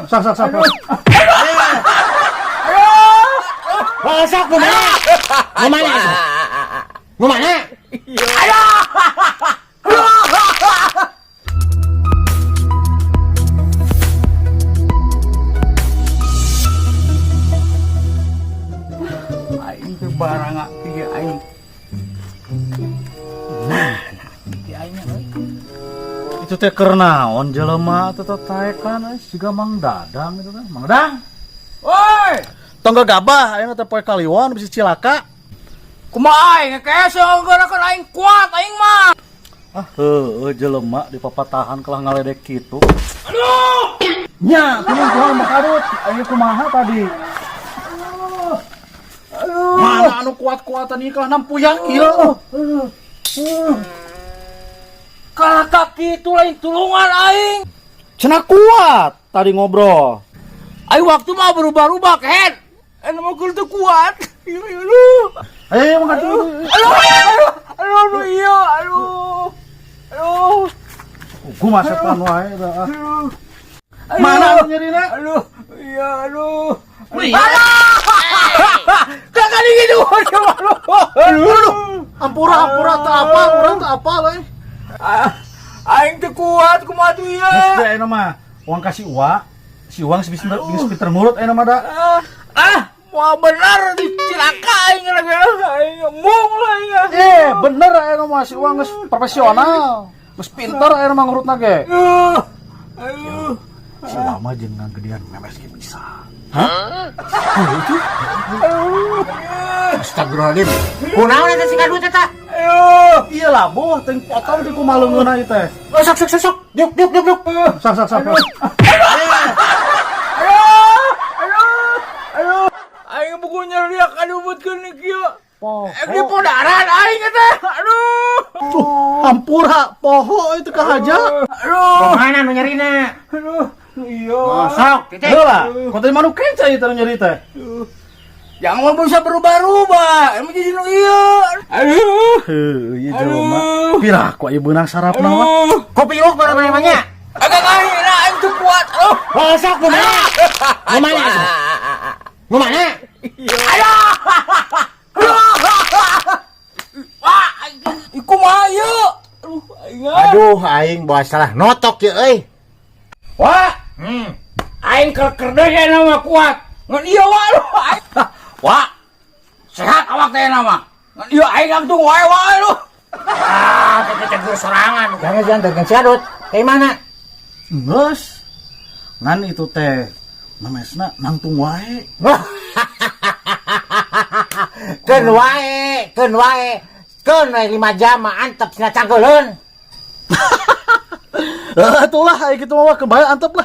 Sok, sok, sok. Oh, sok nu mana? Nu mana? Nu mana? Aing teh barang ieu aing. Nah, nah, ieu aing euy. Itu teh keur naon jelema teh taekan euy, siga Mang Dadang itu teh. Mang Dadang. Woi, Tong gagabah ayeuna teh poe kaliwon bisi cilaka. Kumaha aing ngekes gerakan aing kuat aing mah. Ah, heueuh jelema di papatahan kalah ngaledek kitu. Aduh. Nya, kumaha kumaha Mang Kadut? Aing kumaha tadi? Aduh. Mana anu kuat-kuatan ieu kalah nampuyang ieu. Kalah kaki itu lain tulungan aing. Cenah kuat tadi ngobrol. Aing waktu mah berubah-ubah, Ken. Anu mah teu kuat. Iya, aduh. Ayo, ayo, Mang Kadut. Aduh, aduh, aduh, aduh, iya, aduh. Aduh. Gua mah setan wae dah. Ah. Aduh. Mana anu nyerina? Aduh, iya, aduh. Wih. Kakak ini gitu. Aduh, aduh. Aduh, ampura, ampura, teu apal, urang teu apal euy. Ah, aing teu kuat kumaha tuh ieu. Geus teh ayeuna mah, uang kasih uang, si uang geus pinter, geus pinter ngurut ayeuna mah da. Ah, ah, mau bener di cilaka aing lagi. Aing mung lah aing. Eh, bener ayeuna mah si uang geus profesional. Geus pinter ayeuna mah ngurutna ge. Aduh. Aduh. Si uang mah jeung ngagedean memes ge bisa. Astagfirullahaladzim. Kunaon eta si Kadut eta? Aduh. Iya lah, boh, teuing potong di kumaha leungeunna ieu teh. Oh, sok, sok, sok, sok. Diuk, diuk, diuk, diuk. Sok, sok, sok. Aduh. Aduh. Aduh. Aing buku nyeriak aduh buatkeun kieu. Poho. Eh, di podaran aing teh. Aduh. Tuh, hampura poho itu kahaja. Aduh. Mana nu nyerina? Aduh. Iya. Oh, sok, titik. Heula, kok teh manu kenca ieu teh nyeri teh. Jangan mau bisa berubah-ubah. Emang jadi nu ieu. Aduh. Heuh, ieu jelema. Aduh. Pirah kok ieu beunang sarapna mah. Aduh. Kopi lu baru mana? Agak aing lah aing teu kuat. Aduh. Oh, sok nu mana? Nu mana? Nu mana? Wah, aing kumaha ieu? Aduh, aing. Aduh, aing bawa salah notok ya euy. Wah, aing keur deui nama kuat. Ngan ieu wa aduh. Wah. Sehat awak teh nama. Ngan ieu aing langsung wae wae aduh. Ah, kita tegur sorangan. Jangan jangan dengan si Kadut. Kayak mana? Geus. Ngan itu teh memesna nangtung wae. Keun wae, keun wae. Keun wae 5 jam mah antep sina cangkeuleun. Eh, itulah kayak gitu mah kebayang antep lah.